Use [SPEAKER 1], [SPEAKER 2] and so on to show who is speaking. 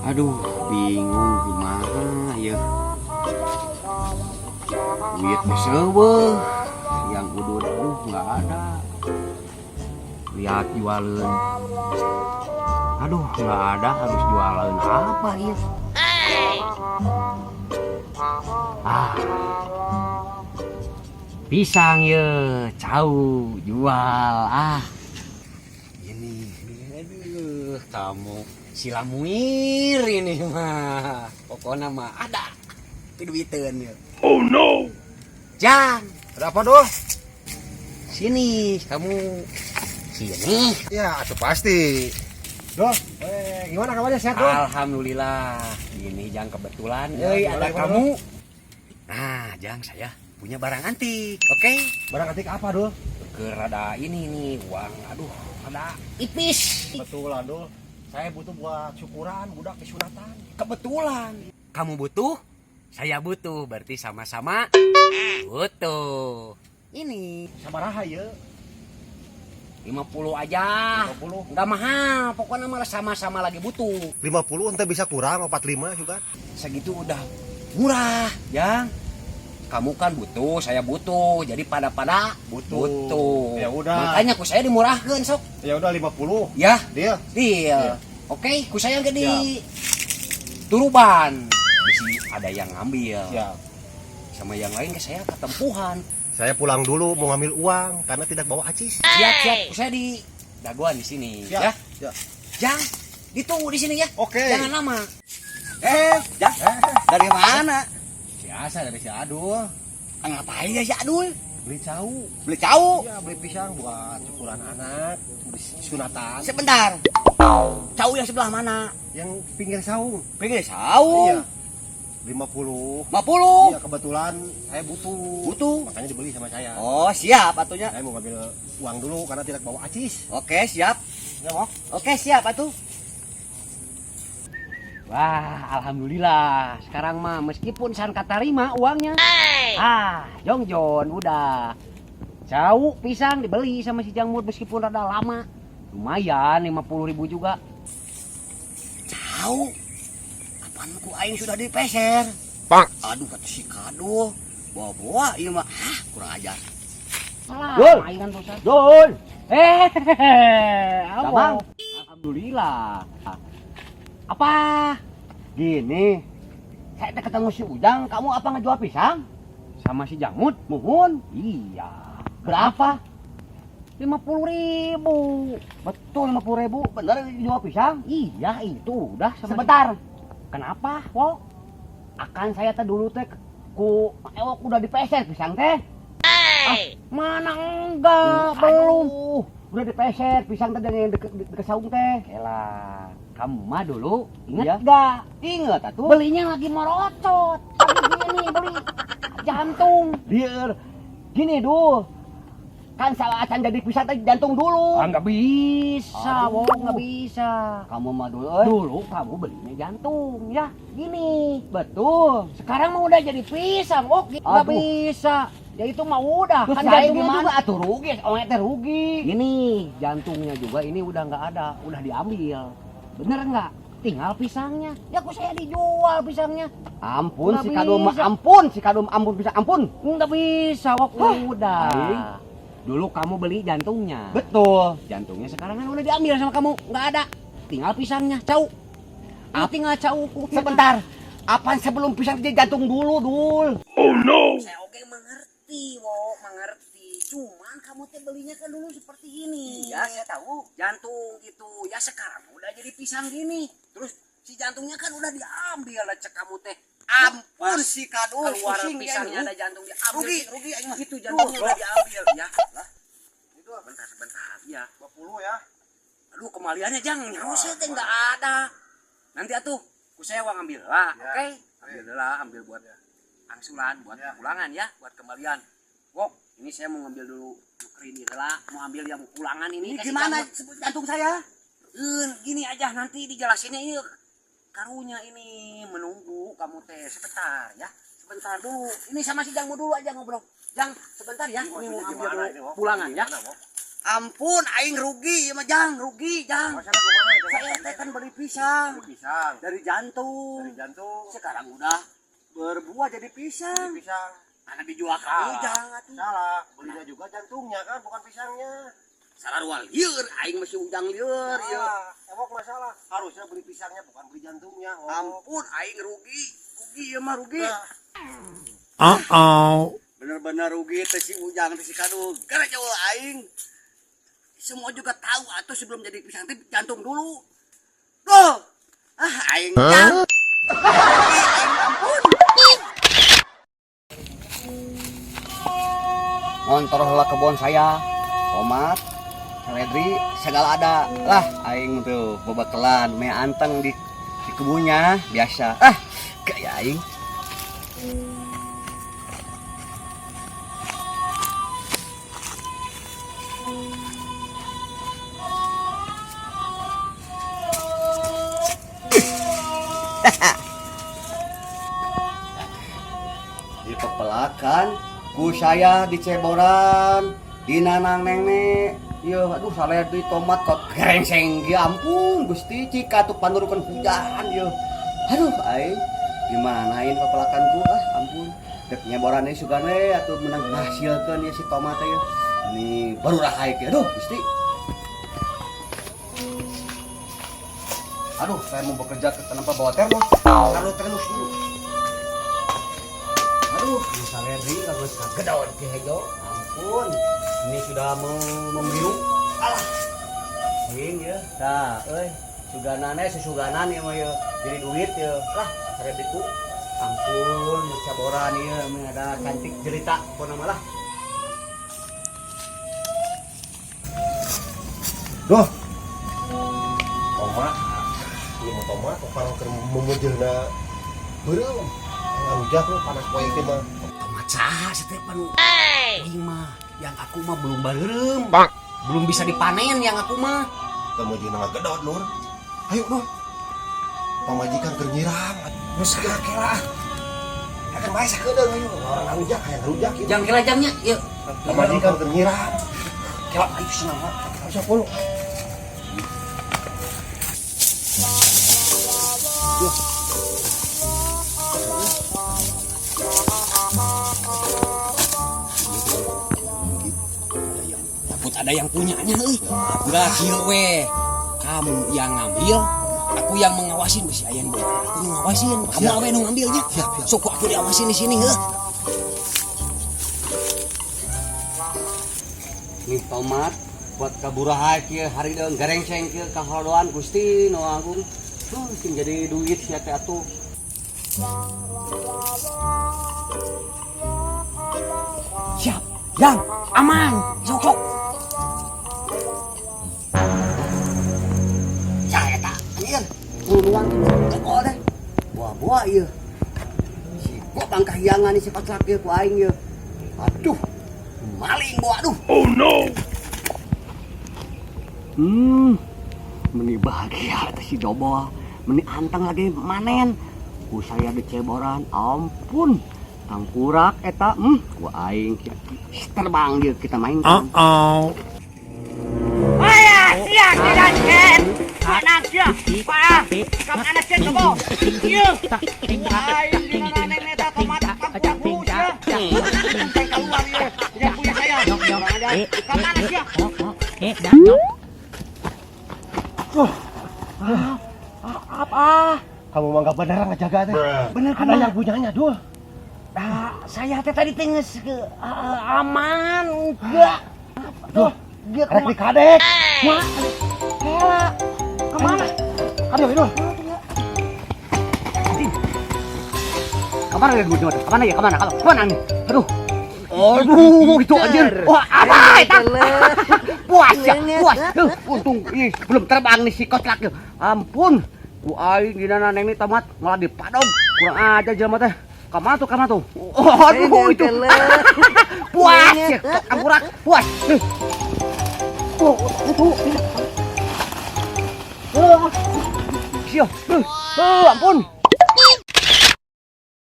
[SPEAKER 1] Aduh, bingung kumaha ya. Duit euweuh. Yang udud, aduh, nggak ada. Lihat jualan. Aduh, nggak ada, harus jualan apa ya? Ah. Pisang ya, cau jual ah. Ini, aduh, kamu silamuir ini mah. Pokoknya mah ada. Duiteun ya.
[SPEAKER 2] Oh no!
[SPEAKER 1] Jang,
[SPEAKER 2] Ada apa, Dul?
[SPEAKER 1] Sini kamu. Sini.
[SPEAKER 2] Ya, itu pasti. Dul, gimana kabarnya, sehat, Dul?
[SPEAKER 1] Alhamdulillah. Ini Jang, kebetulan
[SPEAKER 2] Ya,
[SPEAKER 1] euy
[SPEAKER 2] gimana,
[SPEAKER 1] ada
[SPEAKER 2] gimana,
[SPEAKER 1] kamu. Nah, Jang, saya punya barang antik, oke?
[SPEAKER 2] Barang antik apa, Dul?
[SPEAKER 1] Ke rada ini nih, uang, aduh, rada tipis.
[SPEAKER 2] Kebetulan, Dul. Saya butuh buat syukuran, budak kesunatan.
[SPEAKER 1] Kebetulan. Kamu butuh, saya butuh, berarti sama-sama butuh. Ini
[SPEAKER 2] Sabaraha ya?
[SPEAKER 1] 50 aja.
[SPEAKER 2] 50.
[SPEAKER 1] Enggak mahal, pokoknya malah sama-sama lagi butuh.
[SPEAKER 2] 50 ente bisa kurang, 45 juga.
[SPEAKER 1] Segitu udah murah, Jang. Kamu kan butuh, saya butuh. Jadi pada-pada
[SPEAKER 2] Butuh.
[SPEAKER 1] butuh.
[SPEAKER 2] Ya udah.
[SPEAKER 1] Makanya ku saya dimurahkan sok.
[SPEAKER 2] Ya udah, 50.
[SPEAKER 1] Ya,
[SPEAKER 2] Dia.
[SPEAKER 1] Deal.
[SPEAKER 2] Ya.
[SPEAKER 1] Oke, ku saya ke di Turuban. Bisi ada yang ngambil.
[SPEAKER 2] Siap.
[SPEAKER 1] Sama yang lain ke saya ketempuhan.
[SPEAKER 2] Saya pulang dulu mau ngambil uang karena tidak bawa acis.
[SPEAKER 1] Siap, siap. Ku saya di dagoan di sini,
[SPEAKER 2] Siap.
[SPEAKER 1] ya.
[SPEAKER 2] Siap.
[SPEAKER 1] Jang, ditunggu di sini ya.
[SPEAKER 2] Oke.
[SPEAKER 1] Jangan lama.
[SPEAKER 3] Eh, Jang, dari mana?
[SPEAKER 2] Biasa, dari si Adul.
[SPEAKER 3] Ah, ngapain ya si Adul?
[SPEAKER 2] Beli cau.
[SPEAKER 3] Beli cau.
[SPEAKER 2] Iya, beli pisang buat syukuran anak, sunatan.
[SPEAKER 3] Sebentar. Cau yang sebelah mana?
[SPEAKER 2] Yang pinggir saung.
[SPEAKER 3] Pinggir saung.
[SPEAKER 2] Iya. 50.
[SPEAKER 3] 50.
[SPEAKER 2] Iya, kebetulan saya butuh.
[SPEAKER 3] Butuh.
[SPEAKER 2] Makanya dibeli sama saya.
[SPEAKER 3] Oh, siap atuh nya.
[SPEAKER 2] Saya mau ngambil uang dulu karena tidak bawa acis.
[SPEAKER 3] Oke, siap.
[SPEAKER 2] Ya, Wok.
[SPEAKER 3] Oke, siap atuh.
[SPEAKER 1] Wah, alhamdulillah. Sekarang mah meskipun can katarima uangnya. Ah, Jongjon udah. Cau pisang dibeli sama si Jangmud meskipun rada lama. Lumayan 50 ribu juga.
[SPEAKER 3] Cau. Apaan ku aing sudah dipeser.
[SPEAKER 2] Pak.
[SPEAKER 3] Aduh, kata si Kadul. Bawa-bawa ieu mah. Ah, kurang ajar.
[SPEAKER 1] Salah,
[SPEAKER 3] Dul.
[SPEAKER 1] mainan tuh.
[SPEAKER 3] Dul.
[SPEAKER 1] Eh, apa?
[SPEAKER 3] Damang.
[SPEAKER 1] Alhamdulillah. Apa?
[SPEAKER 3] Gini. Saya teh ketemu si Ujang, kamu apa ngejual pisang?
[SPEAKER 1] Sama si Jamut?
[SPEAKER 3] Muhun.
[SPEAKER 1] Iya.
[SPEAKER 3] Berapa?
[SPEAKER 1] 50 ribu.
[SPEAKER 3] Betul 50 ribu. Bener jual pisang?
[SPEAKER 1] Iya, itu udah sama si-
[SPEAKER 3] Sebentar.
[SPEAKER 1] Kenapa, Wok? Akan saya teh dulu teh ku
[SPEAKER 3] Ewok udah dipeser pisang teh.
[SPEAKER 1] Ah, mana enggak, belum.
[SPEAKER 3] Udah dipeser pisang teh dari yang deket, deket saung teh.
[SPEAKER 1] Elah, kamu mah dulu inget
[SPEAKER 3] Iya.
[SPEAKER 1] enggak?
[SPEAKER 3] Ingat atuh.
[SPEAKER 1] Belinya lagi merocot. Tapi gini beli jantung.
[SPEAKER 3] Biar gini dul. Kan salah acan jadi pisang teh jantung dulu.
[SPEAKER 1] Ah, nggak bisa,
[SPEAKER 3] Aduh.
[SPEAKER 1] Wok, nggak bisa.
[SPEAKER 3] Kamu mah dulu euy.
[SPEAKER 1] Dulu kamu belinya jantung, ya. Gini.
[SPEAKER 3] Betul.
[SPEAKER 1] Sekarang mah udah jadi pisang, Wok. Nggak
[SPEAKER 3] Aduh.
[SPEAKER 1] bisa. Ya itu mah udah.
[SPEAKER 3] Terus
[SPEAKER 1] Kan
[SPEAKER 3] saya
[SPEAKER 1] jantungnya
[SPEAKER 3] gimana
[SPEAKER 1] juga
[SPEAKER 3] atuh rugi, orang teh rugi.
[SPEAKER 1] Ini jantungnya juga ini udah nggak ada, udah diambil. Bener nggak? Tinggal pisangnya. Ya kok saya dijual pisangnya?
[SPEAKER 3] Ampun
[SPEAKER 1] Nggak
[SPEAKER 3] si Kadum,
[SPEAKER 1] bisa.
[SPEAKER 3] Ampun si Kadum, ampun bisa ampun.
[SPEAKER 1] Nggak bisa, Wok.
[SPEAKER 3] Hah,
[SPEAKER 1] Udah.
[SPEAKER 3] aing.
[SPEAKER 1] Dulu kamu beli jantungnya.
[SPEAKER 3] Betul.
[SPEAKER 1] Jantungnya sekarang kan udah diambil sama kamu, nggak ada. Tinggal pisangnya, cau. Ah, tinggal cau.
[SPEAKER 3] Sebentar. Apaan sebelum pisang jadi jantung dulu, Dul?
[SPEAKER 2] Oh no!
[SPEAKER 1] Saya oke mengerti, Wok, mengerti. Cuman kamu teh belinya kan dulu seperti ini.
[SPEAKER 3] Iya, saya tahu.
[SPEAKER 1] Jantung gitu. Ya sekarang udah jadi pisang gini. Terus si jantungnya kan udah diambil lah cek kamu teh.
[SPEAKER 3] Ampun si Kadul,
[SPEAKER 1] Keluar
[SPEAKER 3] pusing
[SPEAKER 1] pisangnya
[SPEAKER 3] dia
[SPEAKER 1] ada jantung diambil.
[SPEAKER 3] Rugi, rugi aing mah.
[SPEAKER 1] Itu jantungnya udah diambil ya. Lah,
[SPEAKER 2] Itu
[SPEAKER 1] bentar sebentar ya.
[SPEAKER 2] 50 ya.
[SPEAKER 1] Aduh, kembaliannya jangan nyawa saya teh nggak ada. Nanti atuh, ku saya uang ambil lah,
[SPEAKER 2] Ya.
[SPEAKER 1] oke? Ambil lah, ambil buat angsuran, buat
[SPEAKER 2] Ya.
[SPEAKER 1] pulangan ya, buat kembalian. Wok, ini saya mau ngambil dulu tukerin ini lah, mau ambil yang pulangan ini.
[SPEAKER 3] Ini
[SPEAKER 1] Kasih
[SPEAKER 3] gimana
[SPEAKER 1] kamu.
[SPEAKER 3] sebut jantung saya?
[SPEAKER 1] Gini aja nanti dijelasinnya ini karunya ini menunggu kamu teh sebentar ya. Sebentar dulu. Ini sama si Jangmu dulu aja ngobrol. Jang, sebentar ya. Ini mau ambil
[SPEAKER 2] Gimana
[SPEAKER 1] dulu
[SPEAKER 2] ini, Wok?
[SPEAKER 1] pulangan ya.
[SPEAKER 2] Gimana, Wok?
[SPEAKER 1] Ampun, aing rugi ieu mah, Jang, rugi, Jang.
[SPEAKER 2] Masalah kumaha itu?
[SPEAKER 1] Saya teh kan beli pisang
[SPEAKER 2] Beli pisang.
[SPEAKER 1] Dari jantung.
[SPEAKER 2] Dari jantung.
[SPEAKER 1] Sekarang udah berbuah jadi pisang.
[SPEAKER 2] Beli pisang.
[SPEAKER 1] Mana dijual ka
[SPEAKER 2] Salah.
[SPEAKER 1] Ujang atuh.
[SPEAKER 2] Salah, belinya juga jantungnya kan, bukan pisangnya.
[SPEAKER 1] Salah rual lieur, aing masih ujang lieur ieu.
[SPEAKER 2] Salah, emok masalah. Harusnya beli pisangnya, bukan beli jantungnya. Oh.
[SPEAKER 1] Ampun, aing rugi. Rugi ieu mah, rugi.
[SPEAKER 2] Nah.
[SPEAKER 4] Uh-oh.
[SPEAKER 1] Bener-bener rugi teh si Ujang teh si Kadul. Gara jauh aing. Semua juga tahu atau sebelum jadi pisang teh jantung dulu. Loh. Ah, aing jang. Rugi aing, ampun. Ngontor heula kebun saya. Tomat, seledri, segala ada. Lah, aing tuh bebekelan meh anteng di kebunnya biasa. Ah, gaya aing. Di pepelakan ku saya di ceboran di nanang nenek ya, aduh, seledri, tomat kok gerengseng, ya ampun Gusti, cika tuh panurukan hujan ya. Aduh, aing gimanain pepelakan tuh, ah ampun, dek nyeboran ini sugan we atuh menang ngasilkeun ya si tomat ya ini baru rahai ya. Aduh Gusti, aduh, saya mau bekerja ke kenapa bawa termos? Taruh termos dulu. Aduh, ini seledri bagus kagedon ki hejo. Ampun. Ini sudah mau membiru. Alah. Hing ya. Tah, euy. Suganane susuganan ya mah ya. Jadi duit ya. Lah, seledriku. Ampun, caboran ya, ini ada cantik jelita pokona mah lah.
[SPEAKER 2] Duh. Tomat. Ini mau tomat, orang keur memujeuna beureum. Ngarujak lu panas poe ieu mah.
[SPEAKER 1] Tomat saha Stefan? Aing mah yang aku mah belum bareureum. Belum bisa dipanen yang aku mah.
[SPEAKER 2] Memujeuna ngagedot, Lur. Ayo, Lur. Pamajikan keur nyirang. Geus segera kela. Akan bae sakedeung ayo. Orang ngarujak hayang ngarujak ieu.
[SPEAKER 1] Jang kela jamnya, yuk.
[SPEAKER 2] Pamajikan keur nyirang.
[SPEAKER 1] Kela ayo senang mah.
[SPEAKER 2] Sok lu.
[SPEAKER 1] Takut ada yang punyanya euy. Udah kieu we. Kamu yang ngambil, aku yang mengawasin besi aya nu aku nu ngawasin. Kamu awe nu ngambilnya.
[SPEAKER 2] Siap, siap.
[SPEAKER 1] Sok aku diawasin di sini heuh. Nih tomat buat kaburaha kieu hari deung garengseng kieu kaholoan Gusti nu agung. Tuh sing jadi duit sia teh atuh. Siap, Yang, aman. Sok sok. Ya eta, anjir. Nuang cekol deh. Buah-buah ieu. Si gopang kahiangan si koclak ieu ku aing ieu. Aduh. Maling buah aduh. Oh no. Meni bahagia teh si dobol. Meni anteng lagi manen. Ku saya diceboran, ampun. Tangkurak eta, ku aing terbang dia kita mainkan.
[SPEAKER 4] Uh-oh.
[SPEAKER 3] Ayah, sia tidak ken. Anak sia. Pak, kamu anak sia coba. Iya. Aing di mana nenek eta tomat kampung sia. Sampai keluar ieu. Tidak punya saya. Kamu anak sia.
[SPEAKER 1] Apa?
[SPEAKER 2] Kamu mah enggak bener ngejaga teh.
[SPEAKER 1] Bener
[SPEAKER 2] Ada yang punyanya, Dul.
[SPEAKER 1] Nah, saya teh tadi teh geus ke aman enggak.
[SPEAKER 2] Duh,
[SPEAKER 1] Dia
[SPEAKER 2] rek dikadek.
[SPEAKER 1] Wah, kela. Kemana?
[SPEAKER 2] Aduh, aduh.
[SPEAKER 1] Kemana ya gue? Kemana ya? Kemana? Kemana nih? Aduh. Aduh, itu anjir. Wah, apa itu? Puas ya, puas. Duh, untung ih, belum terbang nih si koclak. Ampun. Ku aing dina neng ini tomat malah dipadog. Kurang aja jelema teh. Kamana tuh, kamana tuh? Oh, aduh itu. Puas ya, angkurak, puas. Nih. Oh, itu. Oh, siap. Oh, ampun.